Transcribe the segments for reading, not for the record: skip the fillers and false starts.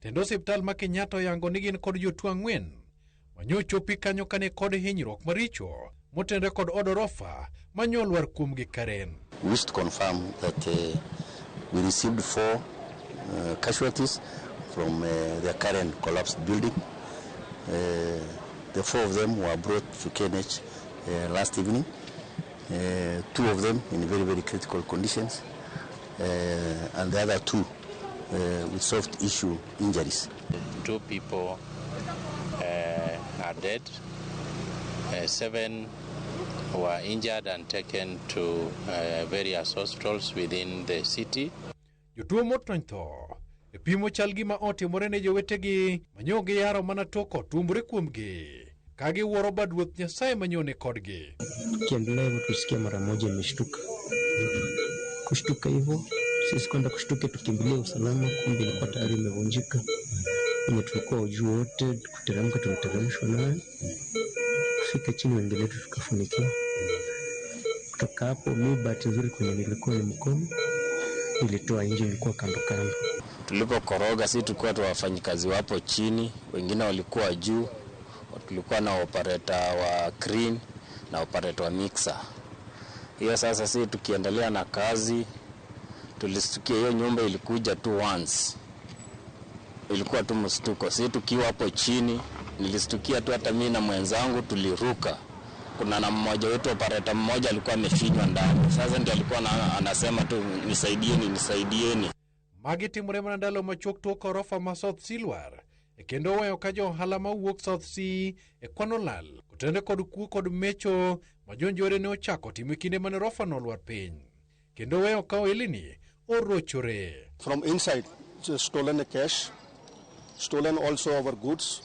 Tend osiptal ma Kenyatta oyango ni gin kod jotuo 4 manyochopi kanyo kane kod hinyruok maricho motenore kod od orofa manyolwar kuomgi Karen. We wish to confirm that we received 4 casualties from the Karen collapsed building. The 4 of them were brought to KNH last evening. 2 of them in very, very critical conditions, and the other 2 with soft issue injuries. 2 people are dead. 7 were injured and taken to various hospitals within the city. Jotuo motony tho e pimo chal gima otimore ne jowetegi manyo giyaro mana tok otuombore kuomgi ka giwuoro bad Ruoth Nyasaye manyone kodgi. Tukiendelea hivyo tusikia mara moja imeshtuka. Kushtuka hivyo sisi kwenda kushtuka tukimbilia usalama, kumbe ilikuwa tayari imevunjika. Wenye tulikuwa juu wote kuteremka tuliteremshwa nayo, kufika chini wengine wetu tukafunikiwa. Kutoka hapo mi bahati nzuri kwenye nilikuwa ni mkono nilitoa nje, ilikuwa kando kando. Tulipokoroga sisi tulikuwa tu wafanyikazi wapo chini, wengine walikuwa juu. Tulikuwa na operator wa crane na operator wa mixer. Hiyo sasa sisi tukiendelea na kazi tulistukia hiyo nyumba ilikuja tu once. Ilikuwa tu mstuko. Sisi tukiwa hapo chini nilistukia tu hata mimi na mwenzangu tuliruka. Kuna na mmoja wetu operator mmoja alikuwa amefinywa ndani. Sasa ndiye alikuwa anasema tu nisaidieni, nisaidieni. Magi timore mana ndalo machuok tok orofa ma South Silwar e kendo weyo ka jo ohala mawuok South Sea e kwano lal kotenore kod kuo kod mecho ma jonjore ne ochako timo e kinde mane orofa nolwar piny kendo weyo ka ohelni orochore. From inside, stolen the cash, stolen also our goods,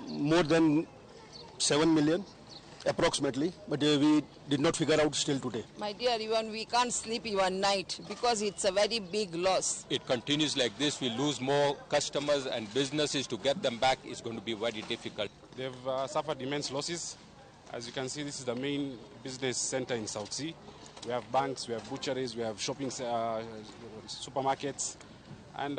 more than 7 million approximately, but we did not figure out still today. My dear, even we can't sleep even night because it's a very big loss. It continues like this, we lose more customers and businesses. To get them back is going to be very difficult. They've suffered immense losses. As you can see, this is the main business center in South Sea. We have banks, we have butcheries, we have shopping supermarkets. And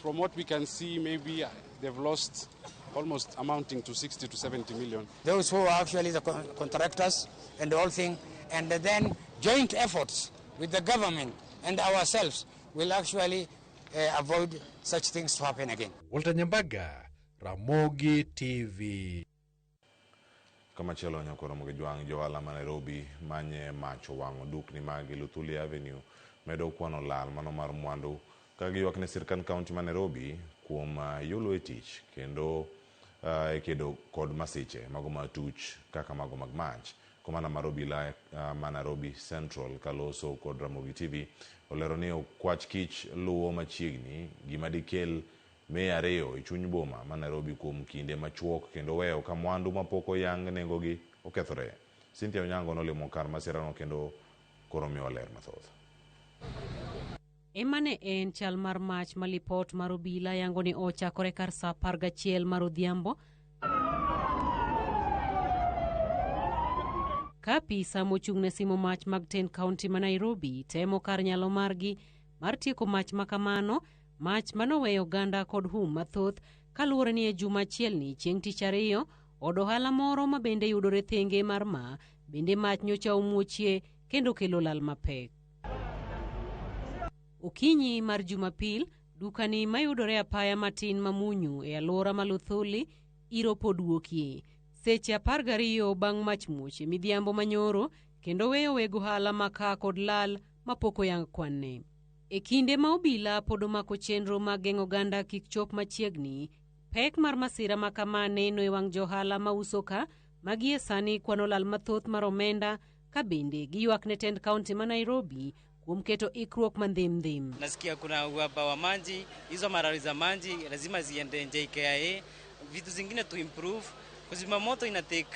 from what we can see, maybe they've lost almost amounting to 60 to 70 million. Those who are actually the contractors and the whole thing, and then joint efforts with the government and ourselves will actually avoid such things to happen again. Walter Nyambaga, Ramogi TV. Kamachielo nyakoro Ramogi Jwang' johala ma Nairobi manye mach owang'o dukni mag Luthuli Avenue medo kwano lal mano mar mwandu ka giywak ne sirkand kaunti ma Nairobi kuom yolo e tich kendo e kedo kod masiche mago matuch kaka mago mag mach. Komanda mar obila ma Nairobi Central kaloso kod Ramogi TV olero ni okwach kich luwo machiegni gima dikel meya 2 e chuny boma ma Nairobi kuom kinde machuok kendo weyo ka mwandu mapok oyang nengogi okethore. Cynthia Onyango nolimo kar masirano kendo koro miwa ler mathoth. Ema ne en chal mar mach ma lipot mar obila yango ni ochakore kar saa 11 mar odhiambo ka apisa mochung' ne simo mach mag tend kaunti ma Nairobi temo kar nyalo margi mar tieko mach ma kamano, mach manoweyo oganda kod hum mathoth kaluwore ni e juma achielni chieng' tich ariyo od ohala moro ma bende yudore thenge mar ma bende mach nyocha omuochie kendo kelo lal mapek. Okinyi mar Jumapil, dukani mayudore apaya matin Mamunyu e alwora ma Luthuli iro pod wuokie. Seche 12 bang' mach muoch e midhiambo manyoro kendo weyo weg ohala maka kod lal mapok oyang kwanne. E kinde ma obila pod omako chenro mag geng'o oganda kik chop machiegni, pek mar masira ma kama neno e wang' johala mauso ka magie sani kwano lal mathoth mar omenda ka bende giywak ne tend kaunti ma Nairobi kuom keto ikruok mandhimdhim. Nasikia kuna uhaba wa maji, hizo marali za maji lazima ziende JKIA, vitu zingine tu improve. Kuzima moto ina take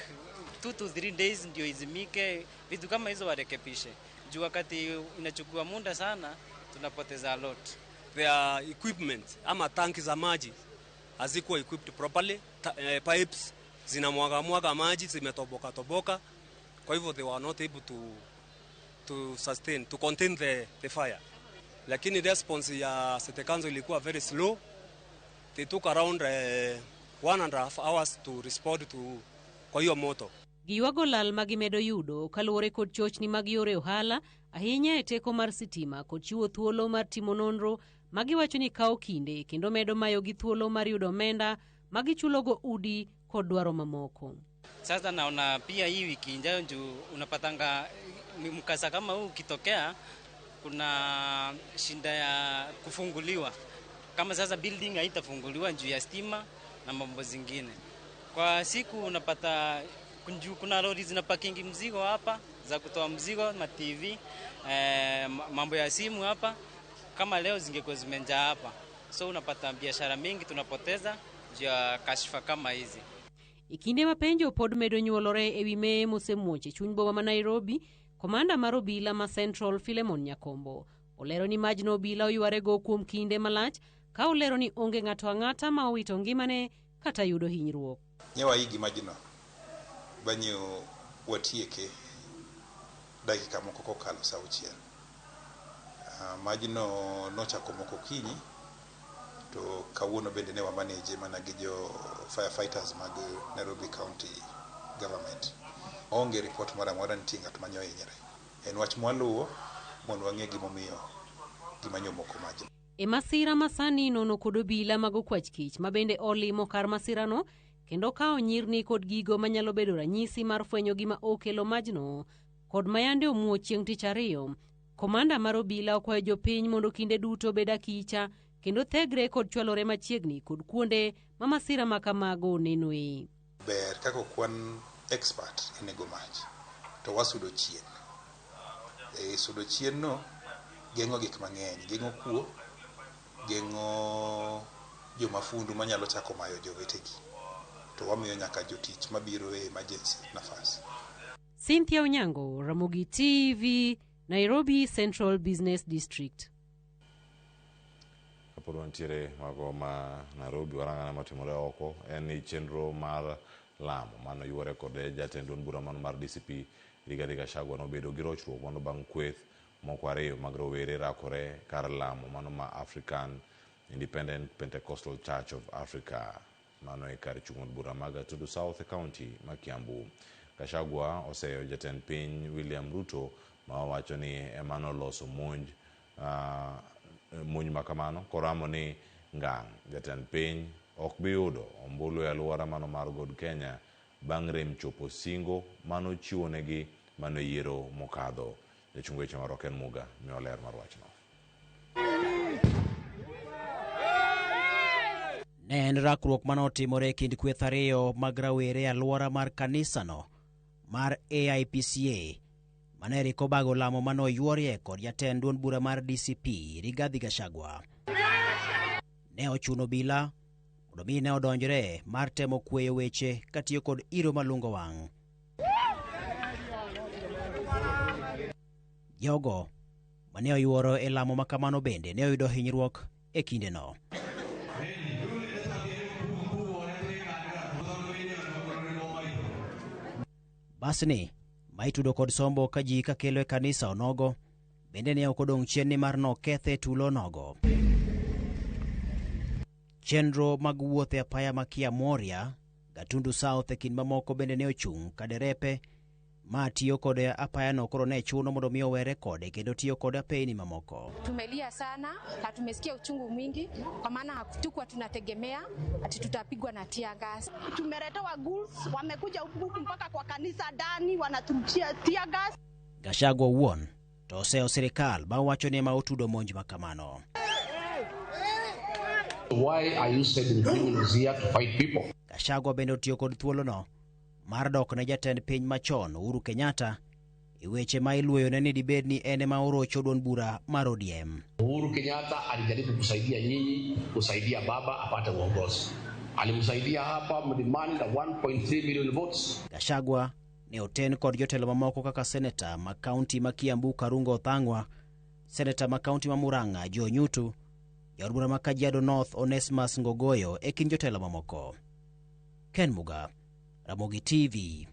2 to 3 days ndio izimike, vitu kama hizo warekebishe. Juu wakati inachukua muda sana tunapoteza a lot. Their equipment ama tanki za maji hazikuwa equipped properly, pipes zinamwaga mwaga maji zimetoboka toboka, kwa hivyo they were not able to sustain, to contain the fire. Lakini response ya City Council ilikuwa very slow. They took around 1.5 hours to respond to kwa hiyo moto. Giywago lal ma gimedo yudo kaluwore kod chochni mag yore ohala ahinya e teko mar sitima kod chiwo thuolo mar timo nonro ma giwacho ni kawo kinde kendo medo mayogi thuolo mar yudo omenda ma gichulogo udi kod dwaro mamoko. Sasa naona pia hii wiki ijayo juu unapatanga mkasa kama huu ukitokea, kuna shinda ya kufunguliwa. Kama sasa building haitafunguliwa juu ya stima na mambo zingine. Kwa siku unapata kuna lori zinapakingi mzigo hapa za kutoa mzigo na TV, mambo ya simu hapa, kama leo zingekuwa zimenjaa hapa. So unapata biashara mingi tunapoteza juu ya kashfa kama hizi. E kinde ma penjo pod medo nyuolore ewi meye mosemuoch e chuny boma ma Nairobi, komanda mar obila ma Central Philemon Nyakombo olero ni majno obila oywarego kuom kinde malach ka olero ni onge ng'ato ang'ata ma owito ngimane kata yudo hinyruok. Nyewaigi majno banyo watieke dakika moko kokalo saa 6. Majno nochako moko okinyi to kawuono bende ne wamaneje mana gi jo firefighters mag Nairobi County Government. Onge report moro amora nitie ng'at manyo hinyre. En wach mwaluwo mondo wang'e gimomiyo gima nyomoko majno. E masira masani nono kod obila mag okwach kich ma bende olimo kar masirano kendo kawo nyirni kod gigo manyalo bedo ranyisi mar fwenyo gima okelo majno kod mayande omuoch chieng' tich ariyo. Komanda mar obila okwayo jopiny mondo kinde duto obed akicha kendo thegre kod chwalore machiegni kod kuonde ma masira ma kamago nenoe. Ber kaka ok wan expert e nego mach to wasudo chien. E sudo chien no geng'o gik mang'eny, geng'o kuo, geng'o jomafundu manyalo chako mayo jowetegi. To wamiyo nyaka jotich mabiro e emergency nafas. Cynthia Onyango, Ramogi TV, Nairobi Central Business District. Kapod wantiere mago ma Nairobi warang'ana matimore oko en ni chenro mar lamo mano yuore kod jatend duond bura mano mar DCP Rigathi Gachagua nobedo gi rochruok mano bang' kweth moko ariyo mag rowere rakore kar lamo mano ma African Independent Pentecostal Church of Africa mano e kar chung' od bura ma Gatundu South e county ma Kiambu. Gachagua oseyo jatend piny William Ruto ma owacho ni ema noloso monj makamano koramo ni ngang' jatend piny ok bi yudo ombulu e alwora mano mar God Kenya bang' rem chopo singo manochiwonegi mano yiero mokadho. Jachung weche marwa Ken Muga miyo ler mar wachno. Ne en rakruok manotimore e kind kweth ariyo mag rawere e alwora mar kanisano mar AIPCA mane rik obago lamo manoyuorie kod jatend duond bura mar DCP Rigathi Gachagua. Ne ochuno obila mondo mi ne odonjre mar temo kweyo weche katiyo kod iro malungo wang'. Jogo mane oyuoro e lamo makamano bende ne oyudo hinyruok e kindeno. Basni ma itudo kod sombo ka ji kakelo e kanisa onogo bende ne ok odong' chien nimar nokethe tulo onogo. Chenro mag wuoth e apaya ma Kiamoria, Gatundu South e kind mamoko bende ne ochung' ka derepe ma tiyo kod apayano koro ne chuno mondo mi owere kode kendo tiyo kod apeyni mamoko. Tumelia sana na tumesikia uchungu mwingi kwa maana hatukuwa tunategemea ati tutapigwa na tear gas. Tumeletewa ghouls, wamekuja huku mpaka kwa kanisa ndani wanaturushia tear gas. Gachagua owuon to oseyo sirikal ma wacho ni ema otudo monj makamano. Why are you sending criminals here to fight people? Gachagua bende otiyo kod thuolono mar dok ne jatend piny machon Uhuru Kenyatta e weche ma iluoyone ni dibed ni en ema orocho duond bura mar ODM. Uhuru Kenyatta alijaribu kusaidia nyinyi, kusaidia baba apate uongozi. Alimsaidia hapa Mlimani na 1.3 million votes. Gachagua ne oten kod jotelo mamoko kaka seneta ma kaunti ma Kiambu Karungo Othang'wa, seneta ma kaunti ma Murang'a Joe Nyutu, jaod bura ma Kajiado North Onesmus Ngogoyo e kind jotelo mamoko. Ken Muga, Ramogi TV.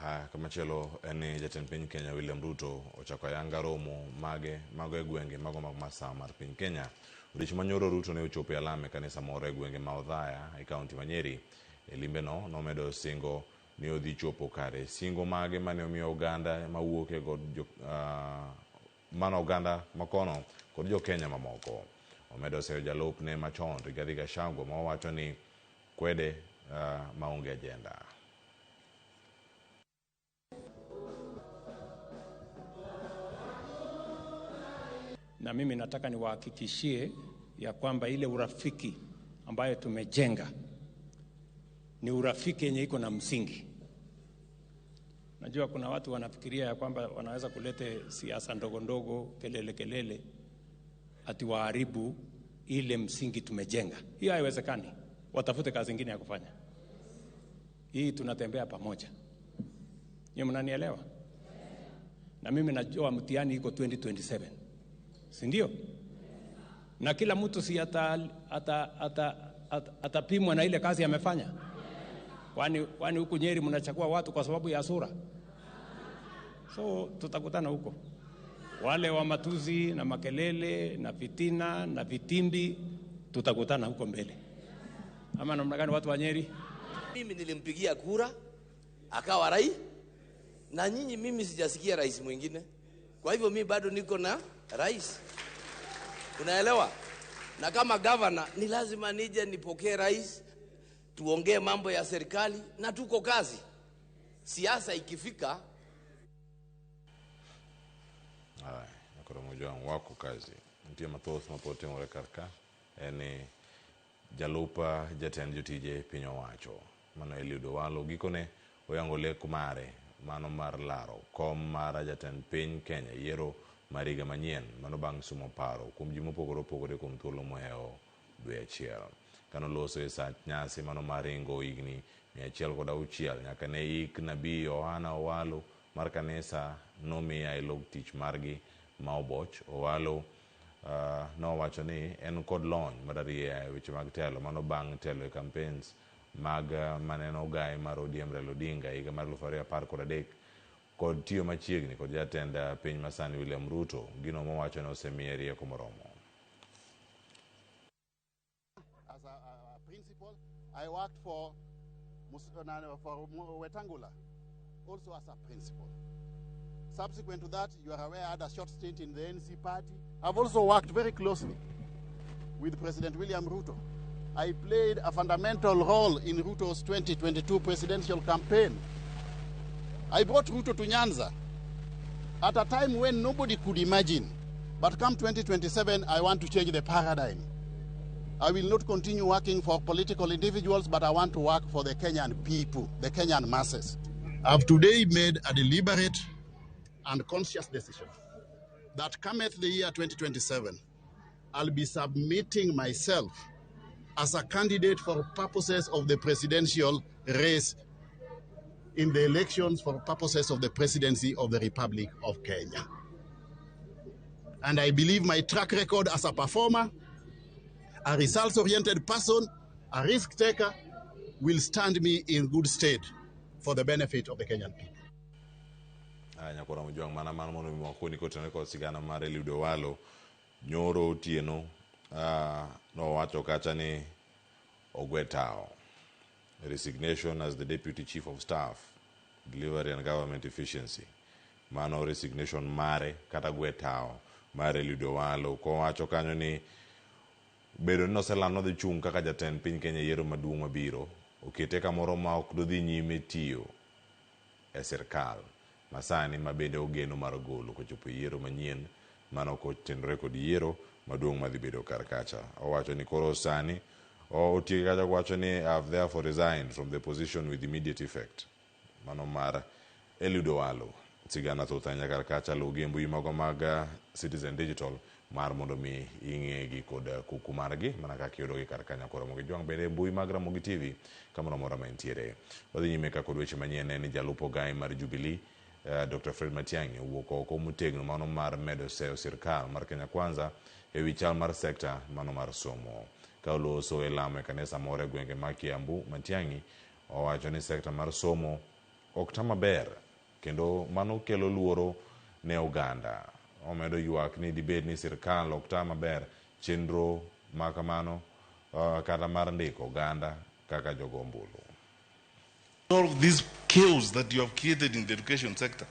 Ha, kamachielo en ni jatend piny Kenya William Ruto ochako ayanga romo mage mago e gwenge mago mag masawa mar piny Kenya. Odiochieng' manyoro Ruto ne ochopo e alam e kanisa moro e gwenge ma Othaya e kaunti ma Nyeri. E limbeno nomedo singo ni odhi chopo kare singo mage mane omiyo oganda mawuok e god jo, mano oganda makono kod jo Kenya mamoko. Omedo seyo jalupne machon Rigathi Gachagua ma owacho ni kwede maonge ajenda. Na mimi nataka niwahakikishie ya kwamba ile urafiki ambayo tumejenga ni urafiki yenye iko na msingi. Najua kuna watu wanafikiria ya kwamba wanaweza kulete siasa ndogo ndogo, kelele kelele, ati waharibu ile msingi tumejenga. Hiyo haiwezekani. Watafute kazi nyingine ya kufanya. Hii tunatembea pamoja. Nyinyi mnanielewa? Na mimi najua mtihani iko 2027. Si ndio? Na kila mtu si atapimwa na ile kazi amefanya. Kwani huku Nyeri mnachagua watu kwa sababu ya sura? So tutakutana huko. Wale wa matuzi na makelele na fitina na vitimbi tutakutana huko mbele. Ama namna gani watu wa Nyeri? Mimi nilimpigia kura akawa rais, na nyinyi mimi sijasikia rais mwingine. Kwa hivyo mimi bado niko na rais. Unaelewa? Na kama governor ni lazima nije nipokee rais, tuongee mambo ya serikali na tuko kazi. Siasa ikifika. Haya, nakoro mojwang wako kazi. Nitie mathoth mapod timore kar ka. En ni jalup jatend jotije piny owacho mano Eliud Owalo gikone oyango lek mare mano mar laro kom mar jatend piny Kenya yiero mar higa manyien mano bang' sumo paro kuom ji mopogore opogore kuom thuolo mohewo dwe achiel. Kanoloso e sa nyasi mano mar ringo higni 106 nyaka ne ik Nabii Yohana Owalo mar kanisa nomiya e log tich margi ma oboch. Owalo nowacho ni en kod lony mararieya e weche mag telo mano bang' telo e campaigns mag maneno ogai mar ODM Raila Odinga higa mar 2013 kod tiyo machiegni kod jatend piny masani William Ruto, gino mowacho ni osemiye rieko moromo. As a principal, I worked for Wetangula, also as a principal. Subsequent to that, you are aware I had a short stint in the NC party. I've also worked very closely with President William Ruto. I played a fundamental role in Ruto's 2022 presidential campaign. I brought Ruto to Nyanza at a time when nobody could imagine. But come 2027, I want to change the paradigm. I will not continue working for political individuals, but I want to work for the Kenyan people, the Kenyan masses. I've today made a deliberate and conscious decision that cometh the year 2027, I'll be submitting myself as a candidate for purposes of the presidential race in the elections for purposes of the presidency of the Republic of Kenya. And I believe my track record as a performer, a results-oriented person, a risk taker, will stand me in good stead for the benefit of the Kenyan people. Nyakora Mojwang' mana mano mondo mi wakoni kotenore kod sigana mar Eliud Owalo nyoro otieno nowacho kacha ni ogwe tao. Resignation as the Deputy Chief of Staff, Delivery and Government Efficiency. Mano resignation mare kata gwe tao mar Eliud Owalo kowacho kanyo ni bedo ni noselando nodhi chung' kaka jatend piny Kenya yiero maduong' mabiro okete kamoro ma ok dodhi nyime tiyo e sirkal masani ma bende ogeno mar golo kochopo yiero manyien mano kotenore kod yiero maduong' madhi bedo kar kacha. Owacho ni koro sani otieke kacha kowacho ni I have therefore resigned from the position with immediate effect. Mano mar Eliud Owalo. Sigana thoth ahinya kar kacha luw gi e mbui mago mag Citizen Digital mar mondo mi ing'egi kod kuku margi mana kaka iyudogi kar kanyo koro Ramogi Jwang' bende mbui mag Ramogi TV kamoro amora ma entiere. Wadhi nyime ka kod weche manyien en ni jalup ogai mar Jubilee Dr. Fred Matiang'i owuok oko motegno mano mar medo seyo sirkal mar Kenya Kwanza ewi chal mar sekta mano mar somo. Ka oloso e lamo e kanisa moro e gwenge mag Kiambu, Matiang'i owacho ni sekta mar somo ok ta maber kendo mano kelo luoro ne oganda. Omedo ywak ni dibed ni sirkal ok ta maber chenro ma kamano kata mar ndiko oganda kaka jogo ombulu. Solve this chaos that you have created in the education sector.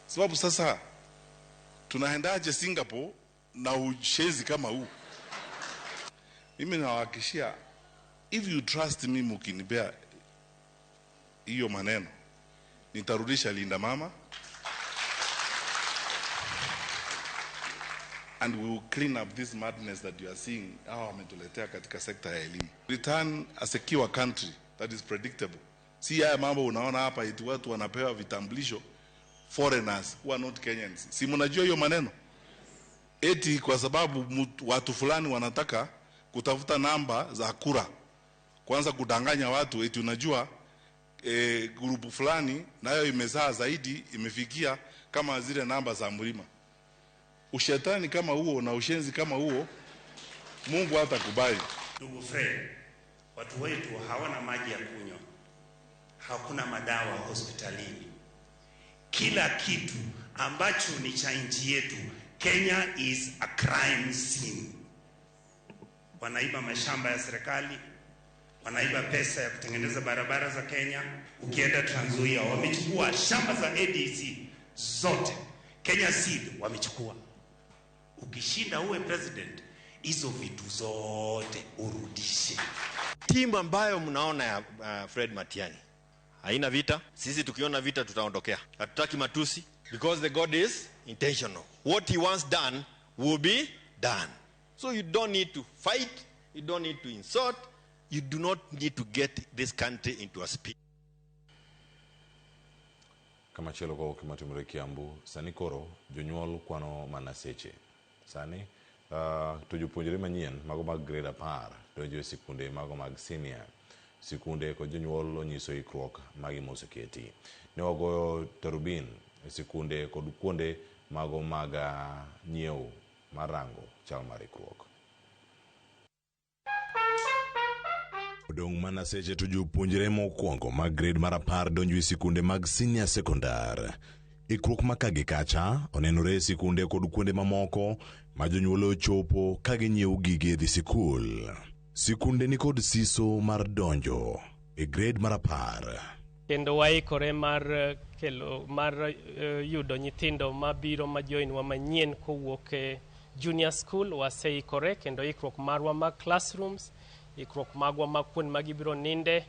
Sababu sasa tunaendaje Singapore na ushezi kama huu? Mimi nawahakikishia, if you trust me, mkinipea hiyo maneno, nitarudisha Linda Mama and we will clean up this madness that you are seeing hawa wametuletea katika sekta ya elimu. Return a secure country that is predictable. Si haya mambo unaona hapa eti watu wanapewa vitambulisho foreigners who are not Kenyans. Si mnajua hiyo maneno? Eti kwa sababu watu fulani wanataka kutafuta namba za kura, kwanza kudanganya watu eti unajua grupu fulani nayo imezaa zaidi, imefikia kama zile namba za mlima. Ushetani kama huo na ushenzi kama huo Mungu hatakubali. Ndugu Fred, watu wetu hawana maji ya kunywa, hakuna madawa hospitalini. Kila kitu ambacho ni cha nchi yetu, Kenya is a crime scene. Wanaiba mashamba ya serikali, wanaiba pesa ya kutengeneza barabara za Kenya. Ukienda Trans Nzoia wamechukua shamba za ADC zote, Kenya Seed wamechukua. Ukishinda uwe president, hizo vitu zote urudishe. Timu ambayo mnaona ya Fred Matiang'i haina vita. Sisi tukiona vita tutaondokea. Hatutaki matusi because the God is intentional. What he wants done will be done. So you don't need to fight, you don't need to insult, you do not need to get this country into a spin. Kamachielo kwa gimatimore Kiambu, sani koro jonyuol kwano mana seche. Sani to jopuonjre manyien mago mag grade 10 donjo e sikunde mago mag senior. Sikunde kod jonyuol onyiso ikruok magi moseketi. Ne wagoyo tarubin e sikunde kod kuonde mago mag nyiewo mar rango chal mar ikruok. Odong' mana seche to jopuonjre mokwongo mag grade mar 10 donjo e sikunde mag senior secondar. Ikruok ma ka gi kacha onenore e sikunde kod kuonde mamoko ma jonyuol ochopo ka ginyiewo gige dhi sikul. Sikunde ni kod siso mar donjo e grade mar 10. Kendo waikore mar kelo mar yudo nyithindo mabiro ma join wa manyien kowuok e junior school. Waseikore kendo ikruok marwa mag classrooms, ikruok magwa mag kuond ma gibiro ninde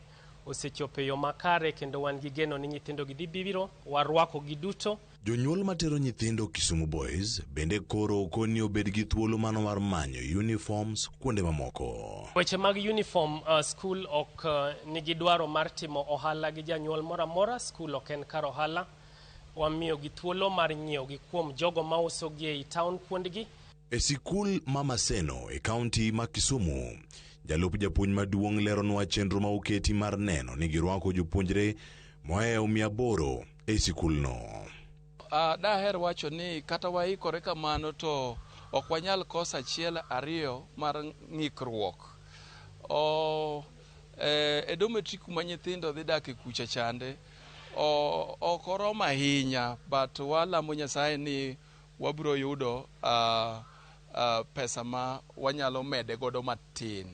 osechopo e yo makare, kendo wan gi geno ni nyithindo gi dhi biro, warwako gi duto. Jonyuol matero nyithindo Kisumu Boys bende koro okoni obed gi thuolo mano mar manyo uniforms kuonde mamoko. Weche mag uniform, school ok nigi dwaro mar timo ohala gi janyuol moro amora. School ok en kar ohala. Wamiyo gi thuolo mar nyiewo gi kuom jogo mauso gi ei town kuondgi. E sikul ma Maseno e kaunti ma Kisumu, jalup japuonj maduong' leronwa chenro ma oketi mar neno ni girwako jopuonjre mohewo 800 e sikulno. Daher wacho ni kata waikore kamano to ok wanyal koso achiel ariyo mar ng'ikruok. E dormitory kuma nyithindo dhi dak e kucha chande ok oromo ahinya, but walamo Nyasaye ni wabiro yudo pesa ma wanyalo mede godo matin.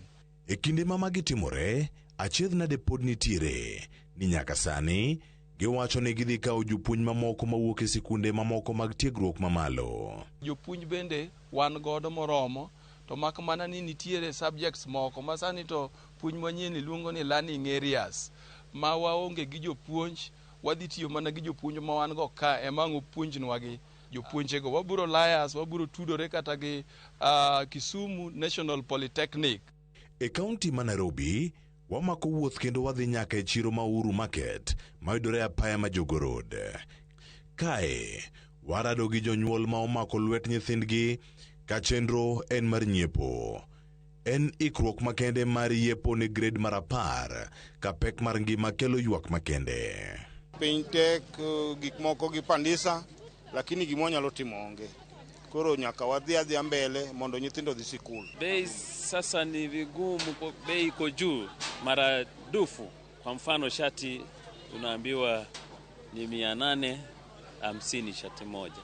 E kinde ma magi timore, achiedh nade pod nitiere ni nyaka sani giwacho ni gidhi kawo jopuonj mamoko mawuok e sikunde mamoko mag tiegruok mamalo. Jopuonj bende wan godo moromo, to mak mana ni nitiere subjects moko ma sani to puonj manyien iluongo ni learning areas, ma waonge gi jopuonj, wadhi tiyo mana gi jopuonj ma wan go ka ema ang' opuonjnwa gi jopuonjego. Wabiro lias, wabiro tudore kata gi Kisumu National Polytechnic. E kaunti ma Nairobi, wamako wuoth kendo wadhi nyaka e chiro ma Uhuru Market mayudore apaya ma Jogoo Road. Kae, warado gi jonyuol ma omako lwet nyithindgi ka chenro en mar nyiepo. En ikruok makende mar yiepo ne grade mar 10 ka pek mar ngima kelo ywak makende. Piny tek, gik moko gi pandisa, lakini gima wanyalo timo onge. Koro nyaka wadhi adhiya mbele mondo nyithindo odhi sikul. Bei sasa ni vigumu, bei iko juu maradufu. Kwa mfano shati unaambiwa Ni 850 shati moja.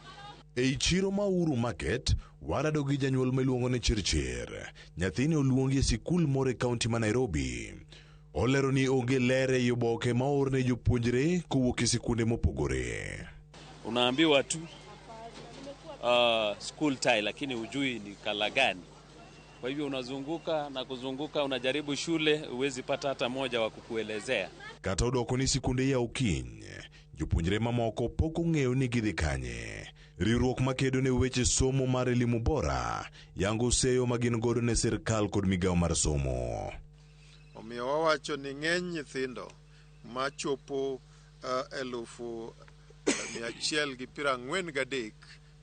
Ei chiro ma Uhuru Market, warado gi janyuol miluongo ni Chirchir. Nyathine oluongi e sikul moro e kaunti ma Nairobi. Olero ni onge ler ei oboke ma oorne jopuonjre kowuok e sikunde mopogore. Unaambiwa tu school tie, lakini hujui ni kala gani. Kwa hivyo unazunguka na kuzunguka, unajaribu shule, huwezi pata hata moja wa kukuelezea. Kata odoko ni sikunde yaw kiny, jopuonjre mamoko pok ong'eyo ni gidhi kanye. Riwruok makedo ne weche somo mar elimu bora yango seyo ma gin godo ne sirkal kod migawo mar somo. Omiyo wawacho ni ng'eny nyithindo machopo 143,000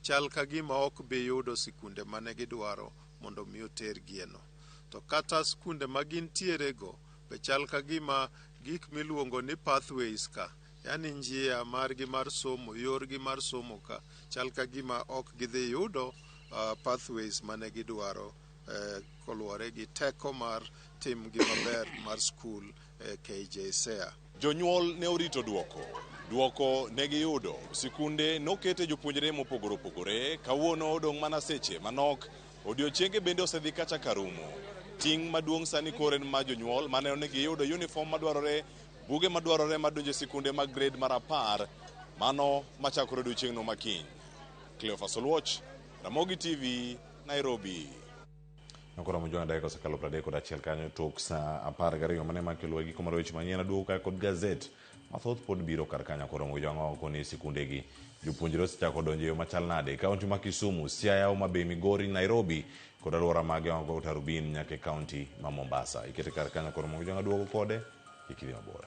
chal ka gima ok bi yudo sikunde mane gidwaro mondo mi otergieno. To kata sikunde ma gintierego be chal ka gima gik miluongo ni pathways ka, yani njia margi mar somo, yorgi mar somo ka, chal ka gima ok gidhi yudo pathways mane gidwaro koluwore gi teko mar timgi maber mar skul KJSEA. Jonyuol ne orito duoko. Duoko ne giyudo. Sikunde nokete jopuonjre mopogore opogore. Kawuono odong' mana seche manok. Odiochienge bende osedhi kacha karumo. Ting' maduong' sani koro en mar jonyuol maneno ni giyudo uniform madwarore, buge madwarore madonjo e sikunde mag grade mar 10, mano machakore odiochieng'no makiny. Cleophas Oluoch, Ramogi TV, Nairobi. Nokoromo jwang' dakika osekalo 31 kanyo tok saa 12 mane makelo giko mar weche manyien aduogo kae kod gazet mathoth pod biro kar kanyo koromo jwang' oko ni sikundegi jopuonjre osechako donjo e yo machal nade kaunti ma Kisumu, Siaya, Homa Bay, Migori, Nairobi kod alwora mage mago Tarubin nyaka e kaunti ma Mombasa. Ikete kar kanyo koromo jwang' aduogo kode kik idhi mabor.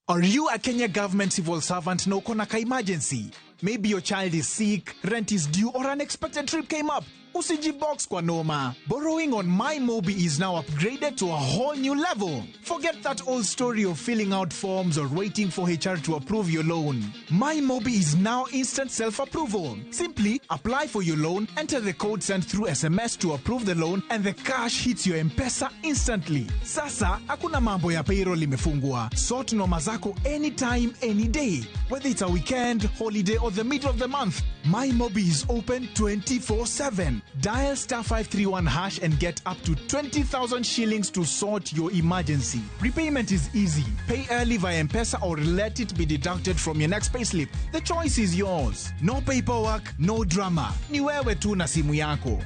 Are you a Kenya government civil servant na uko na ka emergency? Maybe your child is sick, rent is due, or unexpected trip came up. Usijibox kwa noma. Borrowing on MyMobi is now upgraded to a whole new level. Forget that old story of filling out forms or waiting for HR to approve your loan. MyMobi is now instant self-approval. Simply apply for your loan, enter the code sent through SMS to approve the loan, and the cash hits your M-Pesa instantly. Sasa, hakuna mambo ya payroll imefungwa. Sort noma zako anytime, any day. Whether it's a weekend, holiday, or the middle of the month, MyMobi is open 24/7. Dial star 531 hash and get up to 20,000 shillings to sort your emergency. Repayment is easy. Pay early via M-Pesa or let it be deducted from your next payslip. The choice is yours. No paperwork, no drama. Ni wewe tu na simu yako.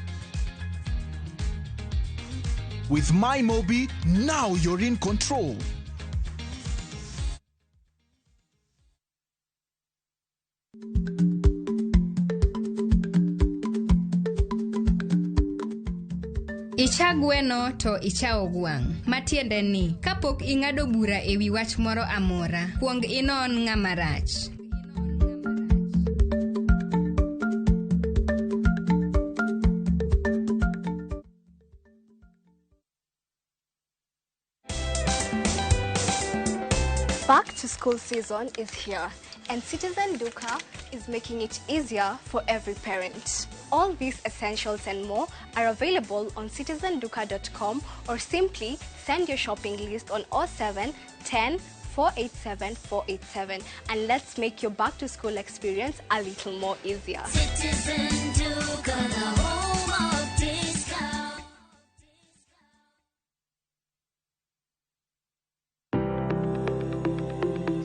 With MyMobi, now you're in control. Icha gweno to ichawo gwang'. Matiende ni, kapok ing'ado bura e wi wach moro amora, kuong inon ng'ama rach. Back to school season is here, and Citizen Duka is making it easier for every parent. All these essentials and more are available on citizenduka.com or simply send your shopping list on 07 10 487 487 and let's make your back to school experience a little more easier. Citizen Duka, the home of discount.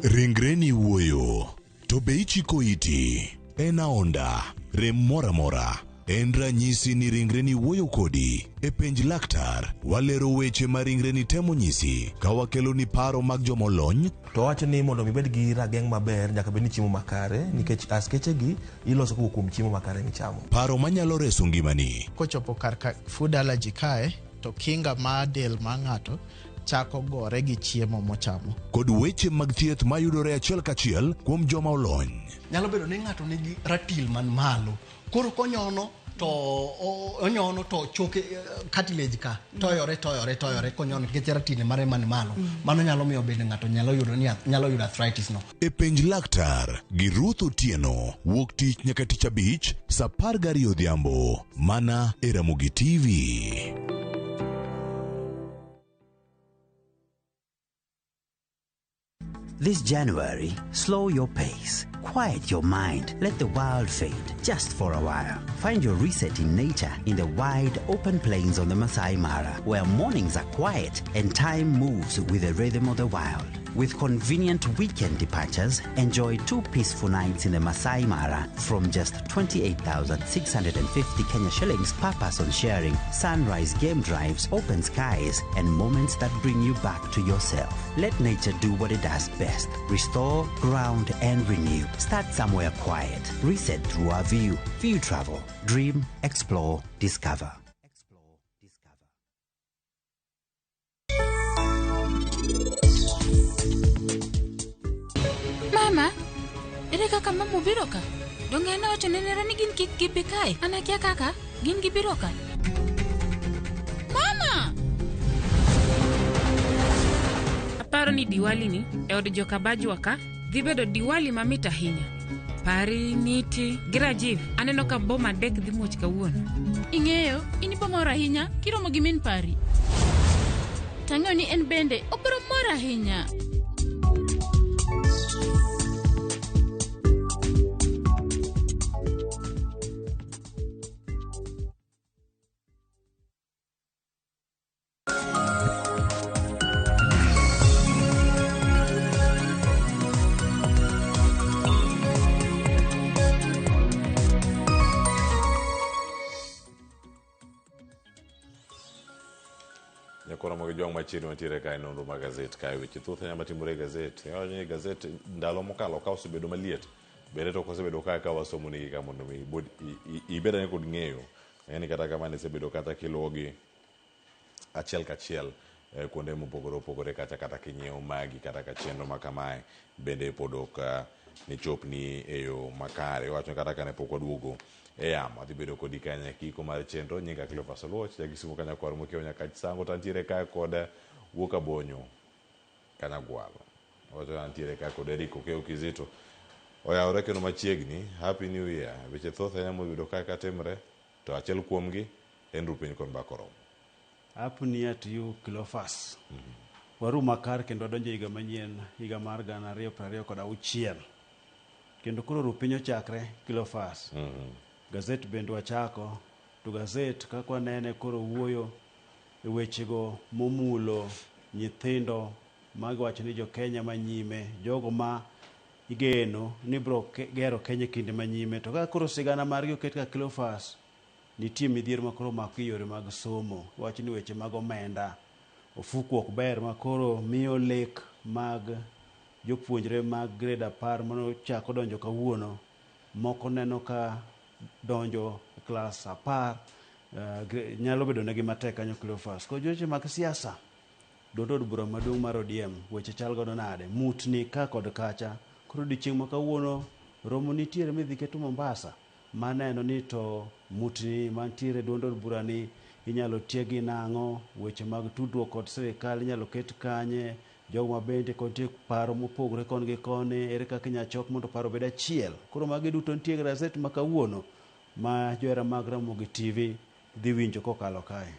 Ringreni wuoyo, to be ichiko iti? En aonda, rem moro amora. En ranyisi ni ringreni wuoyo kodi. E penj laktar, walero weche ma ringreni temo nyisi ka wakeloni paro mag jomolony. To wacho ni mondo mi ibed gi rageng' maber nyaka bed ni chiemo makare nikech askeche gi iloso kowuok kuom chiemo makare michamo. Paro manyalo reso ngimani. Kochopo kar ka food allergy kae to kinga mar del mar ng'ato chako gore gi chiemo mochamo. Kod weche mag thieth mayudore achiel kachiel kuom joma olony. Nyalo bedo ni ng'ato nigi ratil man malo, koro konyono To onyono to choke cartilage ka toyore toyore toyore konyono nikech ratili mare man malo. Mano nyalo miyo bende ng'ato nyalo yudo ni nyalo yudo arthritis no. E Penj Laktar gi Ruth Otieno wuok tich nyaka tich abich saa 12 odhiambo mana e Ramogi TV. This January, slow your pace, quiet your mind, let the world fade just for a while. Find your reset in nature in the wide open plains on the Masai Mara, where mornings are quiet and time moves with the rhythm of the wild. With convenient weekend departures, enjoy 2 peaceful nights in the Masai Mara from just 28,650 Kenya shillings per person sharing, sunrise game drives, open skies, and moments that bring you back to yourself. Let nature do what it does best. Restore, ground, and renew. Start somewhere quiet. Reset through our view. View Travel. Dream, explore, discover. Mama, ere kaka mama obiro ka? Donge an awacho ne nera ni gin kik gibi kae? An akia kaka gin gibiro ka. Mama! Aparo ni Diwali ni e od joka Bajwa ka dhi bedo Diwali mamit ahinya. Pari, Niti gi Rajiv, aneno ka boma adek dhi muoch kawuono. Ing'eyo, in ibo mor ahinya kiromo gi min Pari. Tang'eyo ni en bende obiro mor ahinya. Nyakoro mag jwang' machiegni mantiere kae nonro mag gazet kae weche thoth ahinya matimore e gazet. Iwacho ni gazet ndalo mokalo ka osebedo maliet bende to ok osebedo ka ka wasomo negi ka mondo mi ibed ibed ane kod ng'eyo. Ang'e ni kata kamano isebedo kata kiluwogi achiel kachiel kuonde mopogore opogore kacha kata kinyiewo magi kata ka chenro ma kamae bende pod ok ne chopni e yo makare. Iwacho ni kata kane pok waduogo e yamo adhi bedo kodi kanyo e kiko mar chenro. Nyinga Cleophas Oluoch, jakisumo kanyakwar mokiewo nyaka Sango to antiere kae kod Wuok Abonyo Kanyagwalo. Wacho ni antiere kae kod Eric Okeyo Kizito. Oyawore kendo machiegni, Happy New Year. Weche thoth ahinya moyudo kae katimre to achiel kuomgi en rupiny kod mbaka oromo. Happy New Year to you, Cleophas. Waru makar kendo wadonjo e higa manyien, higa mar 2026. Kendo koro ru piny ochakre, Cleophas. Gazet bende wachako, to gazet kaka wanene koro wuoyo e wechego momulo nyithindo magiwacho ni jo Kenya manyime, jogo ma igeno ni biro gero Kenya e kinde manyime. To kaka koro sigana margi oket ka Cleophas, nitie midhiero ma koro omako e yore mag somo. Iwacho ni weche mag omenda, ofuku ok ber ma koro miyo lek mag jopuonjre mag grade 10 manochako donjo kawuono, moko neno ka donjo e klas 10 nyalo bedo negi matek kanyo Cleophas. Koro weche mag siasa, duond od bura maduong' mar ODM, weche chal godo nade? Mutni ka kod kacha. Koro odiochieng' ma kawuono romo nitiere midhi keto Mombasa. Maneno ni to mutni mantiere duond od bura ni inyalo tiegi nang'o, weche mag tudruok kod sirikal inyalo ket kanye, jogo ma bende nitie paro mopogore koni gi koni, ere kaka inyalo chok mondo paro obed achiel. Koro magi duto nitie e gazet ma kawuono ma johera mag Ramogi TV dhi winjo kokalo kae.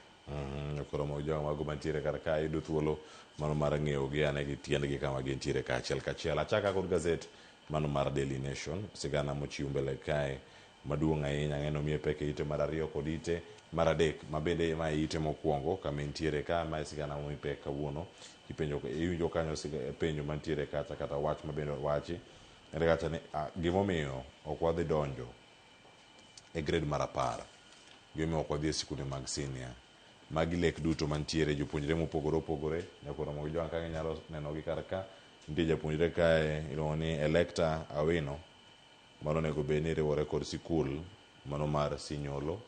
Koro mag jwang' mago mantiere kar kae yudo thuolo mano mar ng'eyo gi ane gi tiendgi kama gintiere kaachiel kachiel. Achaka kod gazet mano mar Daily Nation, sigana mochiw mbele kae maduong' ahinya ang'e ni omiye pek e ite mar 2 kod ite mar 3 ma bende ma e ite mokwongo kama entiere ka ma e sigana momi pek kawuono. Ipenjo iwinjo kanyo penjo mantiere kacha kata wach ma bende owachi en kacha ni gimomiyo ok wadhi donjo e grade mar 10, gimomiyo ok wadhi e sikunde mag senior. Magi lek duto mantiere jopuonjre mopogore opogore nyakoro mag jwang' kaka inyalo nenogi kar ka. Nitie japuonjre kae iluongo ni Electa Awino mano onego bed ni riwore kod sikul mano mar Sinyolo.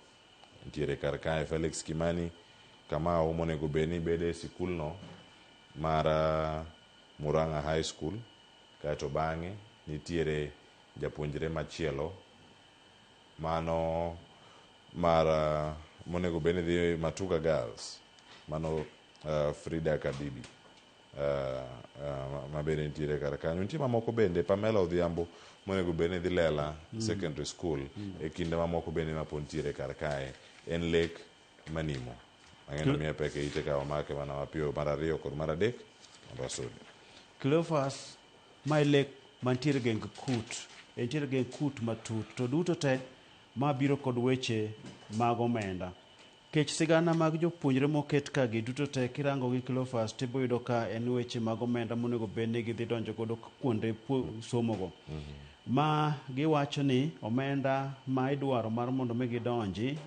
Nitiere kar kae Felix Kimani Kamau monego bed ni bedo e sikulno mar Murang'a High School. Kaeto bang'e nitiere japuonjre machielo mano mar monego bed ni dhi Matuga Girls, mano Frida Kabibi ma bende nitiere kar kanyo. Nitie mamoko bende, Pamela Odhiambo monego bed ni dhi Lela Secondary School e kinde mamoko bende mapod nitiere kar kae. En lek manimo. Ang'e ni miya pek e ite ka wamake mana mapiyo mar ariyo kod mar adek mondo wasudi. Cleophas, mae lek mantiere geng kut, entiere geng kut matut, to duto te ma biro kod weche mag omenda. Kech sigana mag jopuonjre moket ka gi duto te kirango gi Cleophas tibo yudo ka en weche mag omenda monego bed ni gidhi donjo godo kuonde somogo. Ma giwacho ni omenda ma idwaro mar mondo mi gidonji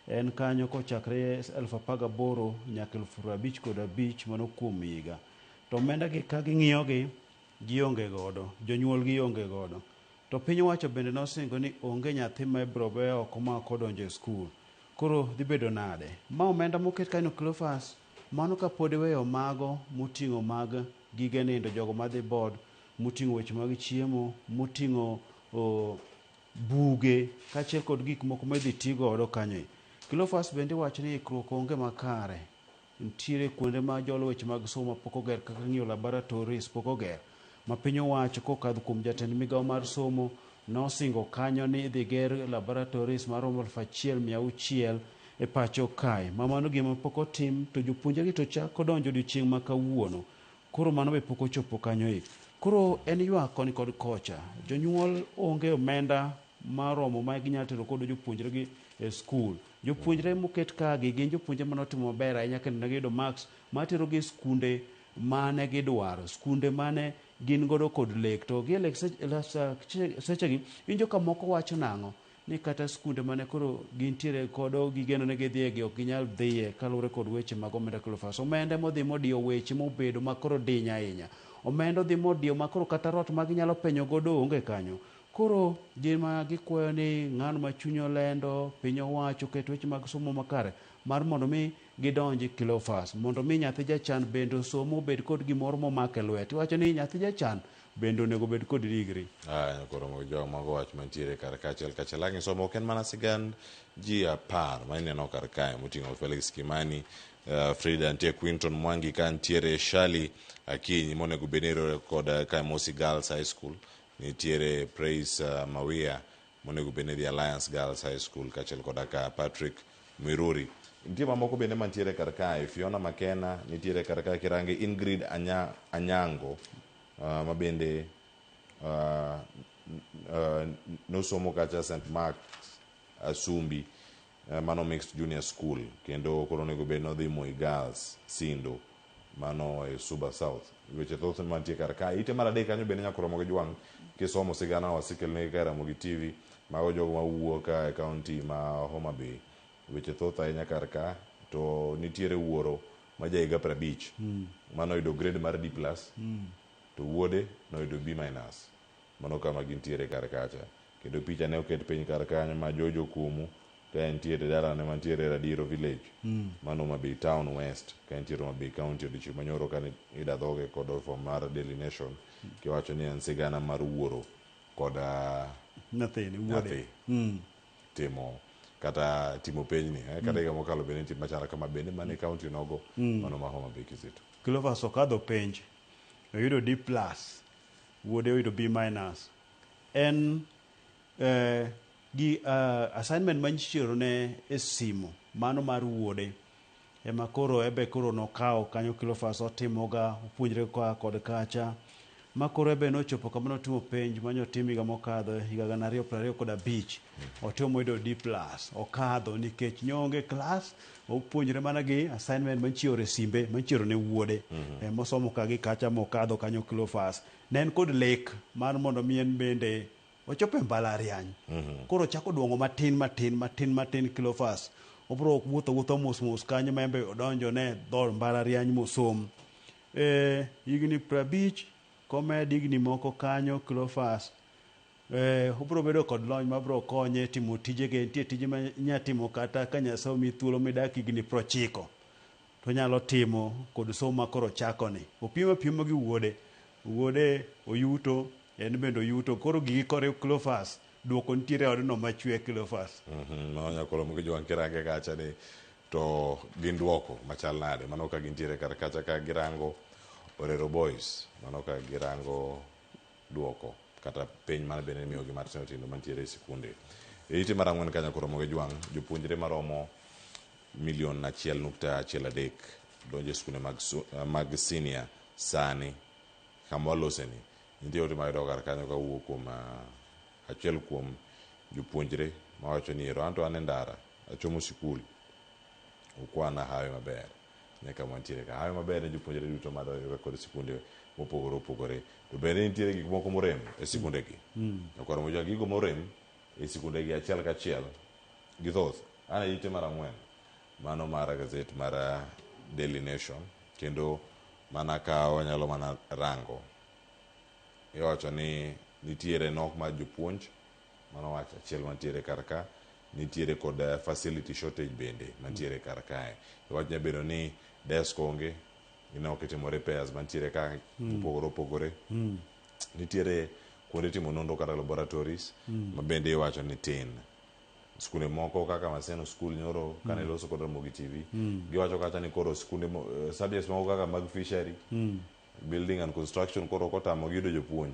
en kanyo kochakre 18,000 nyaka 55,000 mano kuom higa. To omenda gi ka ging'iyo gi gionge godo, jonyuol gi onge godo. To piny owacho bende nosingo ni onge nyathi ma ibiro we oko ma ok odonjo e skul. Koro dhi bedo nade? Ma omenda moket kanyo Cleophas, mano kapod iweyo mago moting'o mag gige nindo jogo madhi board, moting'o weche mag chiemo, moting'o buge kaachiel kod gik moko ma idhi ti godo kanyo. Cleophas bende iwacho ni ikruok onge makare. Nitiere kuonde ma jolo weche mag somo pok oger kaka ng'iyo laboratories pok oger. Ma piny owacho kokadho kuom jatend migawo mar somo nosingo kanyo ni idhi ger laboratories maromo 1600 e pacho kae. Ma mano gima pok otim to jopuonjre gi to chako donjo odiochieng' ma kawuono. Koro mano be pok ochopo kanyo e. Koro en ywak koni kod kocha. Jonyuol onge omenda maromo ma ginyalo tero kodo jopuonjre gi e skul. Jopuonjre moket kagi gin jopuonjre manotimo maber ahinya kendo ne giyudo marks matero gi e skunde mane gidwaro, skunde mane gin godo kod lek. To gi e lek sechegi, winjo ka moko wacho nang'o? Ni kata skunde mane koro gintiere kodo gigeno ni gidhiye gi ok ginyal dhiye kaluwore kod weche mag omenda Cleophas. Omenda modhi modiyo weche mobedo makoro diny ahinya. Omenda odhi modiyo makoro kata rot ma ginyalo penyo godo onge kanyo. Koro gima gikwayo ni ng'ano ma chunye olendo, piny owacho oket weche mag somo makare mar mondo mi gidonji Cleophas, mondo mi nyathi jachan bende osomo obed kod gimoro momako e lwete. Iwacho ni nyathi jachan bende onego bed kod degree. Aya, koro jogo mago wach mantiere kar kaachiel kachiel ang' isomo ok en mana sigand ji 10 ma ineno kar kae moting'o Felix Kimani, Frida nitie Quinton Mwangi ka nitiere Shali Akinyi monego bed ni riwre kod Kaimosi Girls High School, nitiere Praise Mawia monego bed ni dhi Alliance Girls High School kaachiel koda ka Patrick Mwiruri. Nitie mamoko bende mantiere kar kae, Fiona Makena nitiere kar kae kirange Ingrid Anyango ma bende nosomo kacha St. Mark's Asumbi, mano Mixed Junior School, kendo koro onego bed nodhi Moi Girls Sindo mano e Suba South. Weche thoth mantie kar kae. Ite mar adek kanyo bende nyaka romo gi jwang' kisomo sigana wasekelnegi ka Ramogi TV mago jogo mawuok e kaunti ma Homa Bay. Weche thoth ahinya kar ka to nitiere wuoro ma ja higa 50 manoyudo grade mar D+ to wuode noyudo B-. Mano kama gintiere kar kacha. Kendo picha ne oket piny kar kanyo ma Jojo Kumu ka entiere dalane mantiere Radiro Village mano Homa Bay Town West ka entiere Homa Bay County odiochieng' manyoro kane ida dhoge kod ofo mar Daily Nation kiwacho ni en sigana mar wuoro kod nyathini wuode nyathi timo kata timo penjni kata higa mokalo bende nitie machalo kama bende mane kaunti nogo mano ma Homa Bay Kizito. Cleophas okadho penj oyudo D+, wuode oyudo B-. En gi assignment manyichioro ne e simu mano mar wuode ema koro ebe koro nokawo kanyo Cleophas otimoga opuonjre koa kod kacha ma koro ebe nochopo kama notimo penj manyotim higa mokadho higa 2025 otimo moyudo D+, okadho nikech nyoonge klas opuonjre mana gi assignment manchioro e simbe manchioro ne wuode mosomo ka gi kacha mokadho kanyo Cleophas ne en kod lek mar mondo mi en bende ochopo e mbalariany. Koro ochako duong'o matin matin matin matin Cleophas obro wuotho wuotho mos mos kanyo ma en be odonjo ne dhood mbalariany mosom. Higni 50 komed higni moko kanyo Cleophas obro bedo kod lony mabro konye timo tijege. Nitie tije ma inya timo kata ka Nyasaye omiyi thuolo midak higni 90 to onyalo timo kod somo ma koro ochako ni. Opim apima gi wuode, wuode oyuto, en bende oyuto. Koro gigi koriw Cleophas Duoko nitiere e odno machwe Cleophas. Mano nyakoro mogi jowang' kirange kacha ni to gin duoko machal nade. Mano ka gintiere kar kacha ka girango Orero Boys. Mano ka girango duoko kata penj mane bende imiyogi matindo tindo mantiere e sikunde. E ite mar ang'wen ka nyakoro mogi jwang' jopuonjre maromo milion 1.13 donjo e sikunde mag senior sani kama waloseni. Nitie ote mayudo kar kanyo kawuok kuom achiel kuom jopuonjre mawacho ni ero anto an e ndara achomo sikul ukwana hawi maber ne kama wantiere ka. Hawi maber ne jopuonjre duto madonjo kod sikunde mopogore opogore. To bende nitiere gik moko morem e sikunde gi. Nyakwar Mojwang' gigo morem e sikunde gi achiel kachiel githoth. An e ite mar ang'wen mano mar gazet mar Daily Nation kendo mana ka wanyalo mana rango iwacho ni nitiere nok mar jopuonj mano wach achiel mantiere kar ka nitiere kod facility shortage bende mantiere kar kae iwach nya bedo ni desk onge ineno kitimo repairs mantiere ka mopogore opogore nitiere kuonde timo nonro kata laboratories ma bende iwacho ni tin skunde moko kaka Maseno School nyoro kane loso kod Ramogi TV giwacho kacha ni koro skunde subjects moko kaka mag fishery building and construction koro kotamogi yudo jopuonj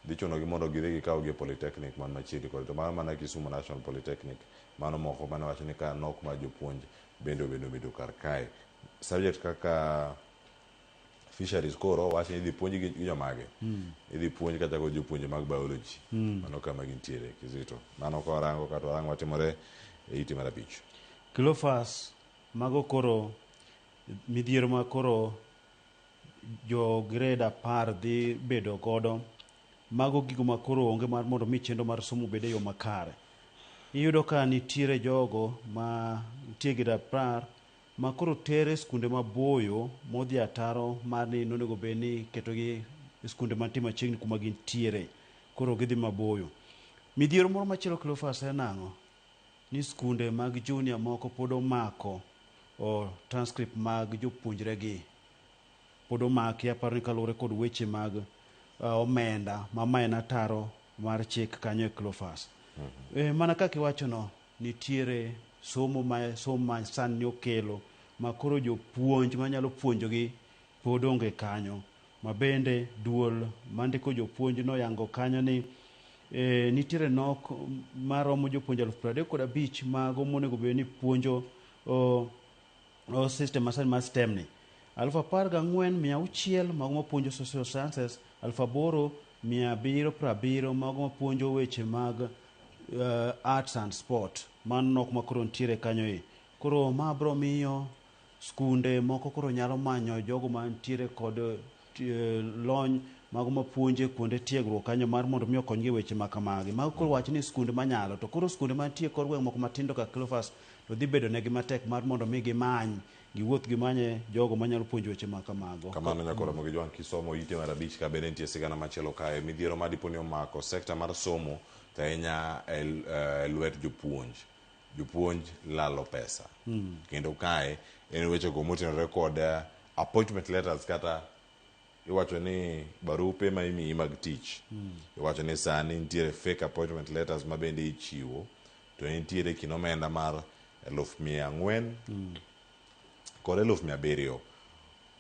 dhi chunogi mondo gidhi gikawgi e polytechnic man machiegni kod to mano mana Kisumu National Polytechnic mano moko mane wacho ni ka nok mar jopuonj bende obedo bedo kar kae subject kaka fisheries koro wach ni idhi puonj gi jomage idhi puonj kata kod jopuonje mag biology mano kama gintiere Kizito mano ka warango kata warango matimore e ite mar abich Cleophas mago koro midhiero ma koro jo grade 10 dhi bedo godo mago gigo ma koro onge mar mondo mi chenro mar somo obed e yo makare. Iyudo ka nitiere jogo ma nitie grade 10 ma koro tere skunde maboyo modhi ataro mar ni nonego bed ni iketogi e skunde mantie machiegni kuma gintiere koro gidhi maboyo. Midhiero moro machielo Cleophas en ang'o? Ni skunde mag junior moko pod omako transcript mag jopuonjre gi pod omaki aparo ni kaluwore kod weche mag omenda ma ma en ataro mar chik kanyo e Cleophas. Mana kaka iwachono nitiere somo ma sani okelo ma koro jopuonj manyalo puonjogi pod onge kanyo ma bende duol mandiko jopuonj noyango kanyo ni nitiere nok maromo jopuonj 35,000 mago monego bed ni puonjo system masani mar STEM ni 14,600 mago mapuonjo social sciences 8,770 mago mapuonjo weche mag arts and sport mano nok makoro nitiere kanyo e koro ma bro miyo skunde moko koro nyalo manyo jogo mantiere kod lony mago mapuonje kuonde tiegruok kanyo mar mondo mi okonygi e weche ma kamagi. Mago koro wach ni skunde manyalo to koro skunde mantie kor gweng' moko matindo kaka Cleophas to dhi bedo negi matek mar mondo mi gimany giwuoth gimanye jogo manyalo puonjo weche ma kamago. Kamano nyakoro Ramogi Jwang' kisomo ite mar abich ka bende nitie sigana machielo kae midhiero ma dipo ni omako sekta mar somo to ahinya e lwet jopuonj. Jopuonj lalo pesa. Kendo kae en wechego motenore kod appointment letters kata iwacho ni barupe ma imiyi mag tich. Iwacho ni sani nitiere fake appointment letters ma bende ichiwo to nitiere kind omenda mar 400,000 kod 700,000.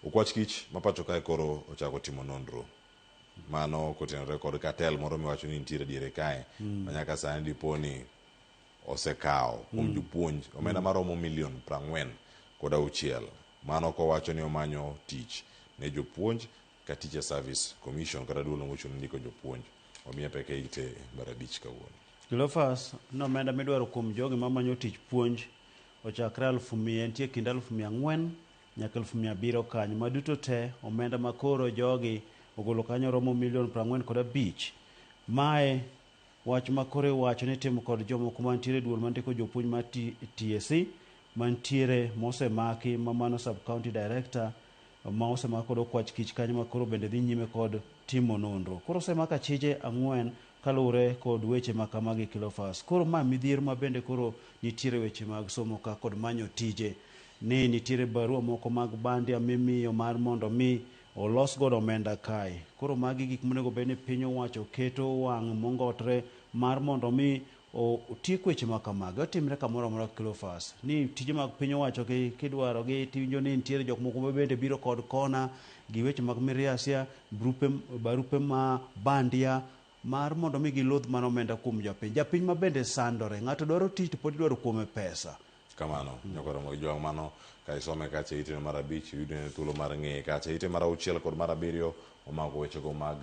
Okwach kich ma pacho kae koro ochako timo nonro. Mano kotenore kod cartel moro miwacho ni nitiere diere kae ma nyaka sani dipo ni osekawo kuom jopuonj omenda maromo milion 46. Mano kowacho ni omanyo tich ne jopuonj ka Teacher Service Commission kata duol mochung' ne ndiko jopuonj omiye pek e ite mar abich kawuono. Cleophas no omenda midwaro kuom jogi mamanyo tich puonj ochakre 100,000 nitie kind 400,000 nyaka 700,000 kanyo ma duto te omenda ma koro jogi ogolo kanyo romo milion 45. Mae wach ma koro iwacho ni itimo kod jomoko mantiere duol mandiko jopuonj mar TSC mantiere mosemaki ma mano sub county director ma osemak kod okwach kich kanyo ma koro bende dhi nyime kod timo nonro. Koro osemak achije 4 kaluwore kod weche ma kamagi Cleophas. Koro ma midhiero ma bende koro nitiere weche mag somo ka kod manyo tije ni nitiere barua moko mag bandia mimiyo mar mondo mi olos godo omenda kae. Koro magi gik monego bed ni piny owacho keto wang' mongotre mar mondo mi otiek weche ma kamagi otimre kamoro amora Cleophas ni tije mag piny owacho gi kidwaro gi tiwinjo ni nitiere jok moko ma bende biro kod kona gi weche mag miriasia brupe, barupe ma bandia mar mondo mi gilodh mana omenda kuom japiny japiny ma bende sandore ng'ato dwaro tich to pod idwaro kuome pesa Kamano, nyakoro mag jwang' mano ka isome kacha ite mar abich iyudo ne thuolo mar ng'eye kacha ite mar auchiel kod mar abiriyo omako wechego mag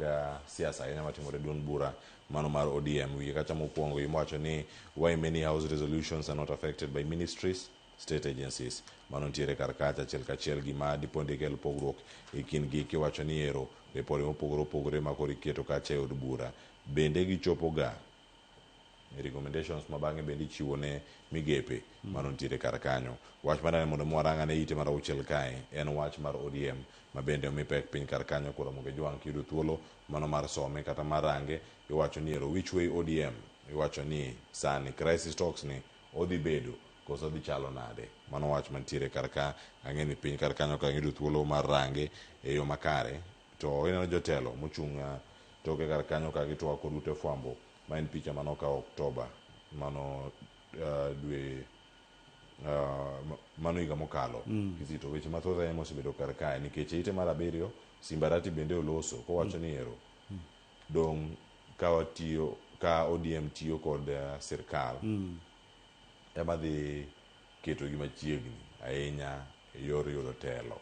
siasa ahinya matimore e duond bura mano mar ODM. Wiye kacha mokwongo iwacho ni why many house resolutions are not affected by ministries state agencies. Mano nitiere kar kacha achiel kachiel gima dipo ndikel pogruok e kindgi kiwacho ni ero ripode mopogore opogore ma koro iketo kacha e od bura bende gichopo ga recommendations ma bang'e bende ichiwo ne migepe mano nitiere kar kanyo. Wach mar ariyo mondo mi warang ane ite mar auchiel kae en wach mar ODM ma bende omi pek piny kar kanyo koro Ramogi Ojwang' kiyudo thuolo mano mar some kata mar range iwacho ni ero which way ODM iwacho ni sani crisis talks ni odhi bedo koso dhi chalo nade mano wach mantiere kar ka ang'e ni piny kar kanyo ka yudo thuolo mar range e yo makare to ineno jotelo mochung' toke kar kanyo ka gitwak kod ute fwambo ma en picha mane okaw Oktoba mano dwe mano higa mokalo Kizito weche mathoth ahinya mosebedo kar kae nikech e ite mar abiriyo Simbarati bende oloso kowacho ni ero dong' ka watiyo ka ODM tiyo kod sirkal ema dhi ketogi machiegni ahinya e yor yudo telo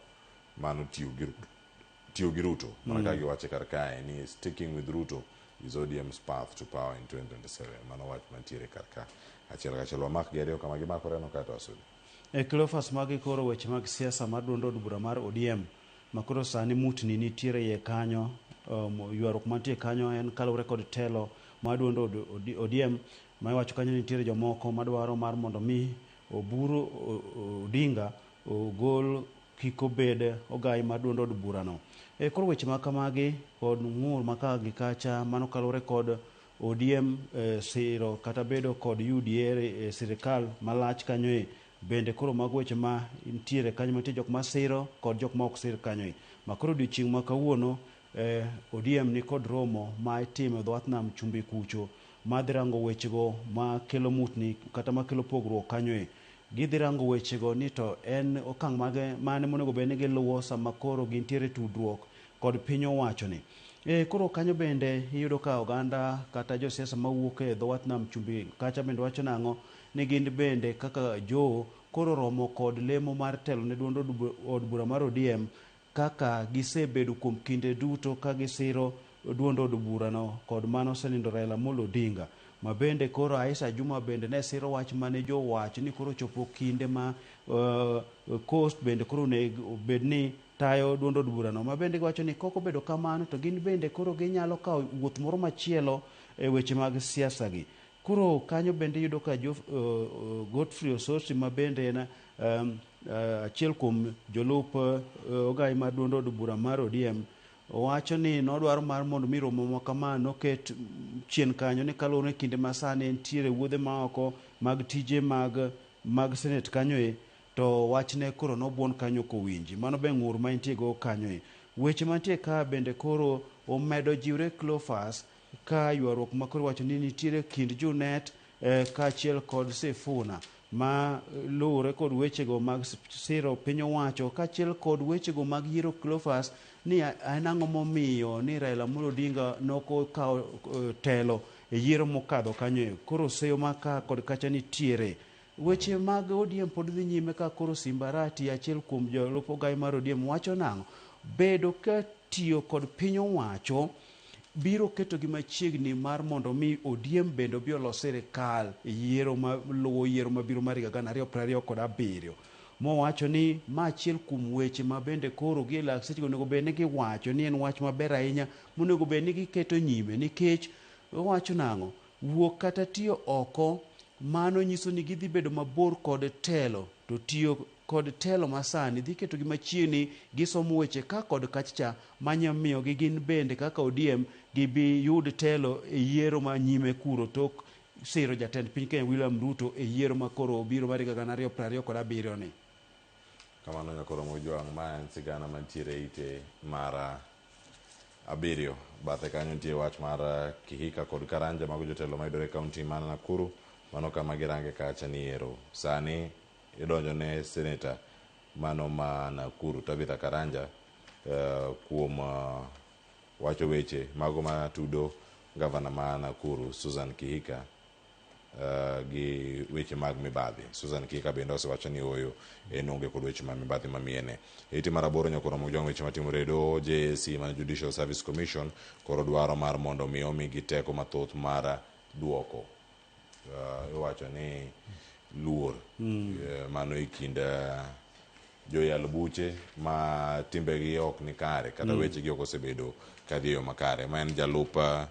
mano tiyo gi tiyo gi Ruto mana kaka giwache kar kae ni sticking with Ruto is ODM's path to power in 2027 mano wach mantiere kar ka achiel kachiel wamak gi ariyo kama gimakore no kaeto wasudi E Cleophas magi koro weche mag siasa mar duond od bura mar ODM ma koro sani mutni nitiere iye kanyo ywaruok mantie kanyo en kaluwore kod telo mar duond od ODM ma iwacho kanyo ni nitiere jomoko madwaro mar mondo mi Oburu Odinga ogol kik obed ogai mar duond od burano. E koro weche ma kamagi kod ng'ur ma ka gi kacha mano kaluwore kod ODM siro kata bedo kod UDA e sirikal malach kanyo e bende koro mago weche ma nitiere kanyo mantie jok masiro kod jok ma ok sir kanyo e. Ma koro odiochieng' ma kawuono ODM ni kod romo ma itimo e dho wath nam chumbi kucho madhi rango wechego makelo mutni kata makelo pogruok kanyo e. Gidhi rango wechego ni to en okang' mage mane monego bed ni giluwo sama koro gintiere tudruok kod piny owacho ni. Koro kanyo bende iyudo ka oganda kata josiasa mawuok e dho wath nam chumbi kacha bende wacho nang'o ni gin bende kaka jo koro romo kod lemo mar telo ne duond od bura mar ODM kaka gisebedo kuom kinde duto ka gisiro duond od burano kod mano osenindo Raila Amolo Odinga ma bende koro Aisha Juma bende ne siro wach mane jowacho ni koro chopo kinde ma Coast bende koro onego bed ni tayo duond od burano ma bende giwacho ni kok obedo kamano to gin bende koro ginyalo kawo wuoth moro machielo e weche mag siasa gi. Koro kanyo bende iyudo ka Godfrey Osotsi ma bende en achiel kuom jolup ogai mar duond od bura mar ODM owacho ni nodwaro mar mondo mi romo ma kama noket chien kanyo ni kaluwore ni kinde ma sani nitiere wuodhe maoko mag tije mag Senate kanyo e to wachne koro nobuon kanyo kowinji. Mano be ng'ur ma entie go kanyo e. Weche mantie ka bende koro omedo jiwre Cleophas ka ywaruok ma koro iwacho ni nitiere kind Junet kaachiel kod Sifuna ma luwore kod wechego mag siro piny owacho kaachiel kod wechego mag yiero Cleophas ni en ang'o momiyo ni Raila Amolo Odinga nokokawo telo e yiero mokadho kanyo e. Koro seyo ma ka kod kacha nitiere. Weche mag ODM pod dhi nyime ka koro Simbarati achiel kuom jolup ogai mar ODM wacho nang'o? Bedo ka tiyo kod piny owacho biro ketogi machiegni mar mondo mi ODM bende obi olos sirikal e yiero maluwo yiero mabiro mar higa 2027. Mowacho ni ma achiel kuom weche ma bende koro gi lak sechego onego bed ni giwacho ni en wach maber ahinya monego bed ni giketo nyime nikech owacho nang'o? Wuok kata tiyo oko mano nyiso ni gidhi bedo mabor kod telo to tiyo kod telo masani dhi ketogi machiegni gisomo weche ka kod kacha manya miyogi gin bende kaka ODM gibi yud telo e yiero ma nyime kuro tok siro jatend piny Kenya William Ruto e yiero ma koro obiro mar higa 2027 ni. Kamano nyakoro Mojwang' ma en sigana mantiere ite mar Abiriyo. Bathe kanyo nitie wach mar eh, Kihika kod Karanja mago jotelo mayudore e kaunti ma Nakuru mano kama girange kacha ni ero sani idonjo ne seneta mano ma Nakuru Tabitha Karanja eh, kuom eh, wacho weche mago matudo gavana ma Nakuru Susan Kihika eh, gi weche mag mibadhi. Susan Kihika bende osewacho ni ooyo en onge kod weche mag mibadhi mamiene. E ite mar aboro nyaka oromo gi jwang' weche matimore e doho JSC mar Judicial Service Commission koro dwaro mar mondo mi omigi teko mathoth mar duoko uh, iwacho ni luor mm. mano e kind uh, joyal buche ma timbegi ok ni kare kata mm. wechegi ok osebedo kadhi e yo makare ma en jalup uh,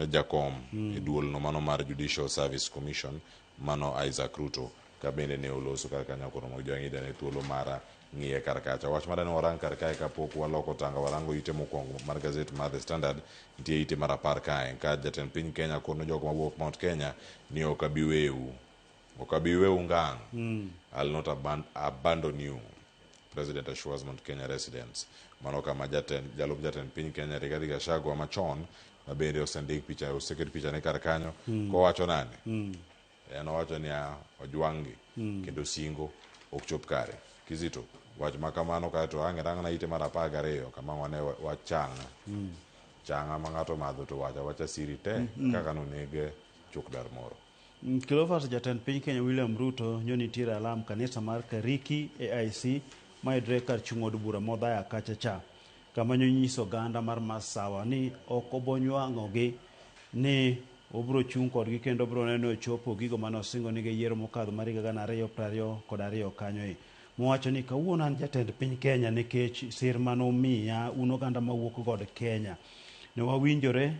jakom mm. e duolno mano mar Judicial Service Commission mano Isaac Ruto ka bende ne oloso kar kanyo koro mag joang'ida ne thuolo mar ng'iye kar kacha. Wach mar ne warang kar kae kapok waloko tanga warango ite mokwongo mar gazet mar The Standard nitie ite mar apar kae ka jatend piny Kenya kono jogo mawuok Mount Kenya ni ok abi weu ok abi weu ngang' mm. I'll not aban abandon you President assures Mount Kenya residents. Mano kama jatend jalup jatend piny Kenya Rigathi Gachagua machon ma bende osendik picha oseket picha ne kar kanyo mm. kowacho nade mm. En owacho niya, ojwang'gi mm. kendo singo ok chop kare. Kizito, wach ma kamano kae to ang' irangna ite mar 12 kama wane wach chang'a. Mm. Chang'a ma ng'ato madho to wacha wacha siri te mm. mm. kaka noneg chuk dar moro. Cleophas jatend piny Kenya William Ruto nyo nitiere alam kanisa mar Kariki AIC mayudre kar chung' od bura Modhaya kacha cha kama nonyiso oganda mar Masawa ni ok obonywang'ogi ni obiro chung' kodgi kendo obiro neno ni ochopo gigo mane osingo nigi yiero mokadho mar higa 2022 kanyo e. Mowacho ni kawuono an jatend piny Kenya nikech sir mane umiya un oganda mawuok god Kenya. Ne wawinjore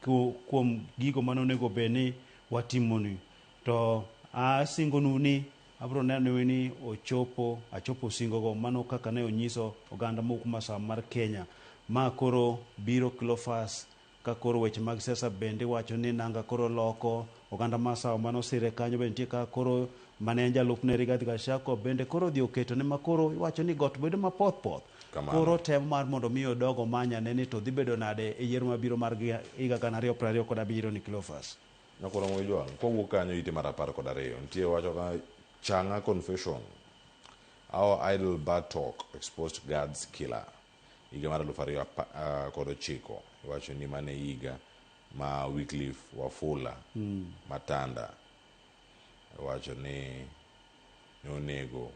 kuom gigo mane onego bed ni watimonu. To asingonu ni abiro neno ni ochopo achopo singogo mano kaka ne onyiso oganda mowuok Masawa mar Kenya. Ma koro biro Cleophas ka koro weche mag siasa bende iwacho ni nanga koro loko oganda Masawa mane osire kanyo bende nitie ka koro mane en jalupne Rigathi Gachagua bende koro odhi oketone ma koro iwacho ni got bedo mapoth poth. Koro temo mar mondo mi odog omanyane ni to dhi bedo nade e yiero mabiro mar higa 2027 ni Cleophas. Nyakoro Mwijwang', kwawuok kanyo ite mar 12 nitie wacho ka Chang'a confession our idle bad talk exposed God's killer higa mar 2009 iwacho ni mane higa ma Wycliffe Wafula mm. Matanda iwacho ni ne onego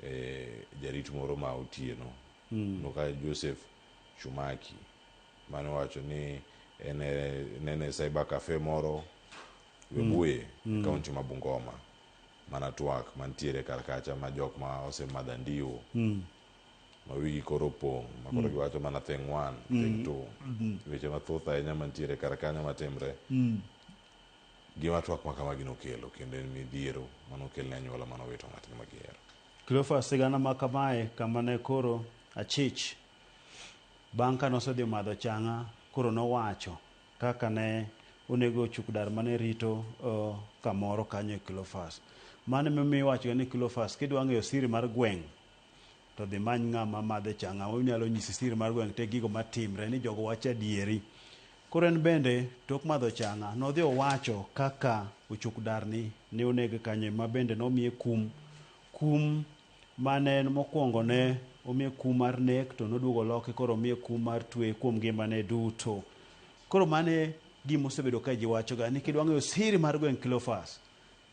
e, jarit moro ma otieno mm. noka Joseph Chumaki mane owacho ni en e, nene cyber cafe moro Webuye mm. kaunti ma Bungoma mana twak mantiere kar kacha ma jok ma osemadho andiwo mm. ma wigi koro opong' ma koro mm. giwacho mana thing one mm. thing two mm. weche mathoth ahinya mantiere kar kanyo matimre mm. gima twak ma kamagi nokelo kendo en midhiero manokel ne anyuola manowito ng'atgi ma gihero. Cleophas sigana ma kamae kama ne koro achich bang' ka nosedhi omadho chang'a koro nowacho kaka ne onego ochuk dar mane rito uh, kamoro kanyo e Cleophas. Mano emomiyo iwacho ni Cleophas kidwa ng'eyo siri mar gweng' to dhi many ng'ama madhe chang'a onyalo nyisi siri mar gweng' te gigo matimre ni jogo wacho adieri. Koro en bende tok madho chang'a nodhi owacho kaka ochuk darni ne oneg kanyo ma bende nomiye kum kum mane en mokwongo ne omiye kum mar nek to noduogo loki koro omiye kum mar twe kuom ngimane duto. Koro mane gima osebedo ka ji wachoga ni kidwa ng'eyo siri mar gweng' Cleophas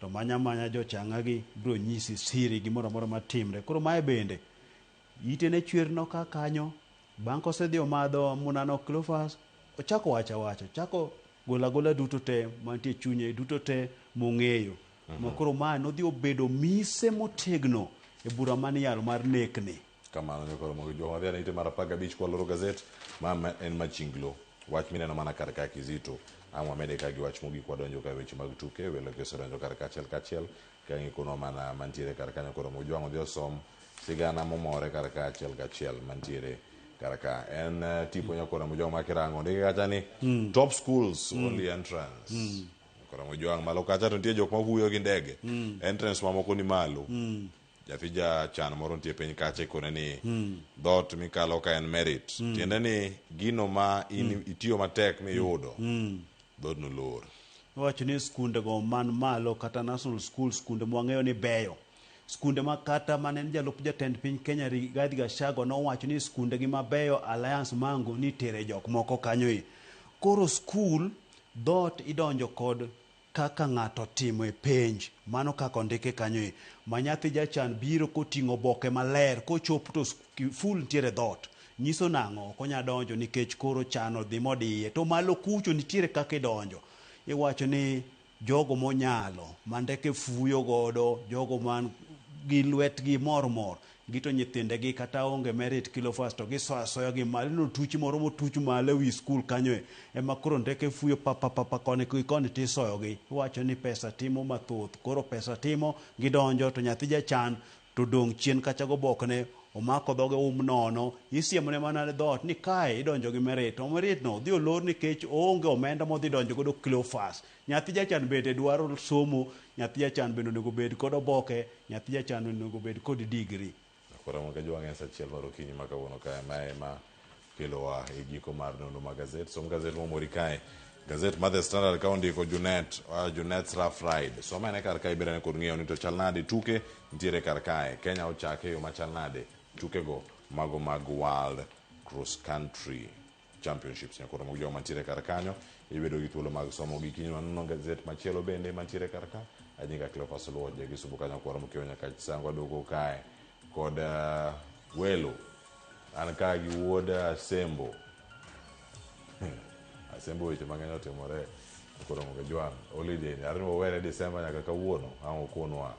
to manya manya jochang'a gi biro nyisi siri gimoro amora matimre. Koro mae bende ite ne chwer noka kanyo bang' kosedhi omadho munano Cleophas ochako wacho awacha ochako gola gola duto te mantie chunye duto te mong'eyo mm -hmm. ma koro mae nodhi obedo mise motegno e bura mane iyalo mar nekni. Kamano nyakoro mogi jwang' wadhi ane ite mar 15 kwaloro gazet ma en machinglo wach mineno mana kar ka Kizito ang' wamede ka gi wach mogik wadonjo ka weche mag tuke welo gi osedonjo kar kachiel kachiel ka ng'ikonwa mana mantiere kar kanyo koro mogi jwang' odhi osom sigana momore kar ka achiel kachiel mantiere kar ka en uh, tipo nyakoro mojwang' ma kirango ndike kacha ni mm. top schools mm. only entrance mm. Koro mojwang' malo kacha to nitie jok ma huyo gi ndege mm. entrance mamoko ni malo mm. Nyathi jachan moro nitie piny kacha ikone ni dhoot mikalo ka en merit. Tiende ni gino ma in itiyo matek miyudo, dhoodno lor. Iwacho ni skundego man malo kata national school, skunde mwang'eyo ni beyo, skunde ma kata mane en jalup jatend piny Kenya Rigathi Gachagua nowacho ni skunde gi mabeyo Alliance Mango ni tere jok moko kanyo e. Koro skul dhoot idonjo kod kaka ng'ato timo e penj, mano kaka ondike kanyo e. Ma nyathi jachan biro koting'o oboke maler, kochopo to full nitiere dhoot. Nyiso nang'o? Ok onya donjo nikech koro chan odhi modiye. To malo kucho nitiere kaka idonjo. Iwacho ni jogo monyalo, ma ndeke fuyo godo, jogo man gi lwetgi mor mor, gito nyithindegi kata onge merit kilo first to gisoyo asoya gi malo. Ineno tuch moro motuch malo ewi skul kanyo e, ema koro ndeke fuyo pa pa pa pa koni gi koni tisoyogi. Iwacho ni pesa timo mathoth. Koro pesa timo, gidonjo to nyathi jachan to dong' chien kacha gobokne, omako dhoge nono, isiemone mana dhoot ni kae idonjo gi merit. To merit no dhi olor nikech oonge omenda modhi donjo godo Cleophas. Nyathi jachan bende dwaro somo, nyathi jachan bende onego bed kod oboke, nyathi jachan bende onego bed kod degree. Koro mondo jwang'e sa 1 mar okinyi ma kawuono kae, mae ema kelowa e giko mar nonro mag gazet. Som gazet momori kae. Gazet mar The Standard ka ondiko Junet, Junet's Rough Ride. Som ane kar kae ibirane kod ng'eyo ni to chal nade tuke nitiere kar kae. Kenya ochake e yo machal nade tukego mago mag World Cross Country Championships. Nyakoro mag jogo mantiere kar kanyo ibedo gi thuolo mag somo gi kiny wanono gazet machielo bende mantiere kar ka. Anyinga Cleophas Oluoch jagisubo kanyo kwaro mokiewo nyaka Chisango aduogo kae kod welo. An ka gi wuod Asembo. Asembo weche mang'eny otimore koro mondo jwang' holiday ni arino were December nyaka kawuono ang' okonwa.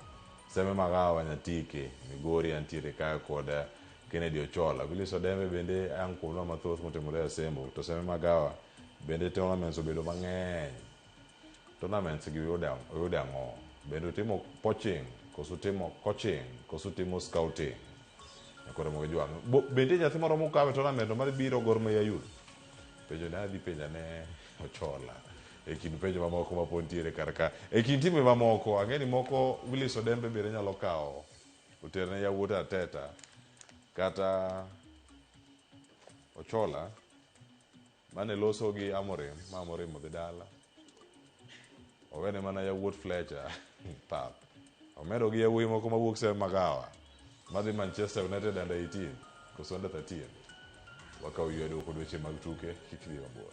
Seme Magawa Nyatike Migori antiere ka kod Kennedy Ochola. Willis Odembe bende ang' kuomwa mathoth motimore Asembo. To Seme Magawa bende tournaments obedo mang'eny. Tournaments gi oyudo ang'o? Bende utimo poaching, koso utimo coaching, koso utimo scouting? Koro mondo jwang'. Bende nyathi moro mokawe tournament mar biro Gor Mahia Youth? Penjo ne adhi penja ne Ochola. E kind penjo mamoko ma pod nitiere kar ka. E kind timbe mamoko, ang'e ni moko Willis Odembe bende nyalo kawo oterne yawuot Arteta kata Ochola mane loso gi Amorim, ma Amorim odhi dala. Owene mana yawuot Fletcher pap. Omedo gi yawuoyi moko mawuok Seme Magawa madhi Manchester United under 18 koso under 13. Wakawo ywedo kod weche mag tuke, kik idhi mabor.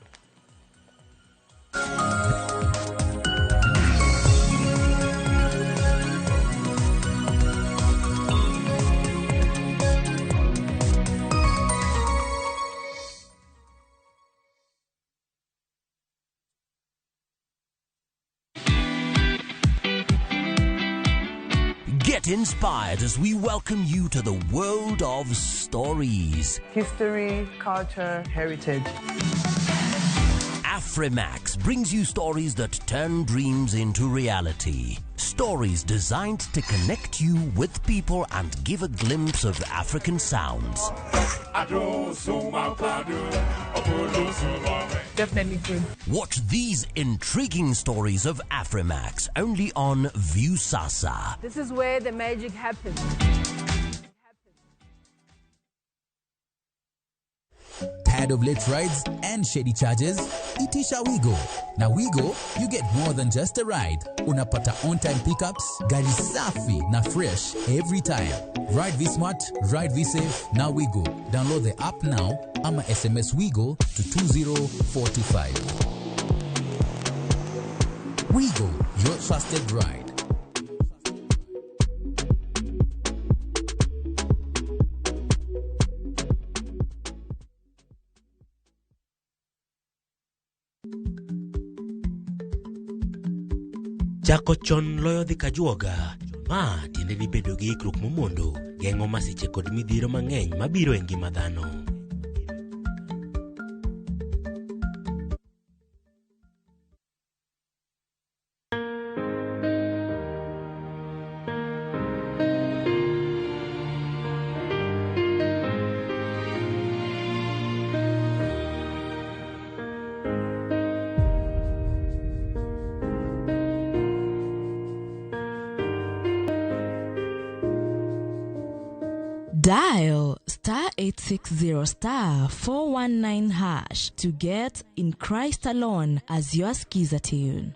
Get inspired as we welcome you to the world of stories. History, culture, heritage. Afrimax brings you stories that turn dreams into reality. Stories designed to connect you with people and give a glimpse of African sounds. Definitely good. Watch these intriguing stories of Afrimax only on Viusasa. This is where the magic happens. Tired of late rides and shady charges? Itisha Wigo. Na Wigo, you get more than just a ride. Unapata on-time pickups, gari safi na fresh every time. Ride V-Smart, ride V-Safe, na Wigo. Download the app now ama SMS Wigo to 20425. Wigo, your trusted ride. Chako chon loyo dhi kajuoga. Ma tiende ni bedo gi ikruok momondo geng'o masiche kod midhiero mang'eny mabiro e ngima dhano. Dial star 860 star 419 hash to get In Christ Alone as your skiza tune.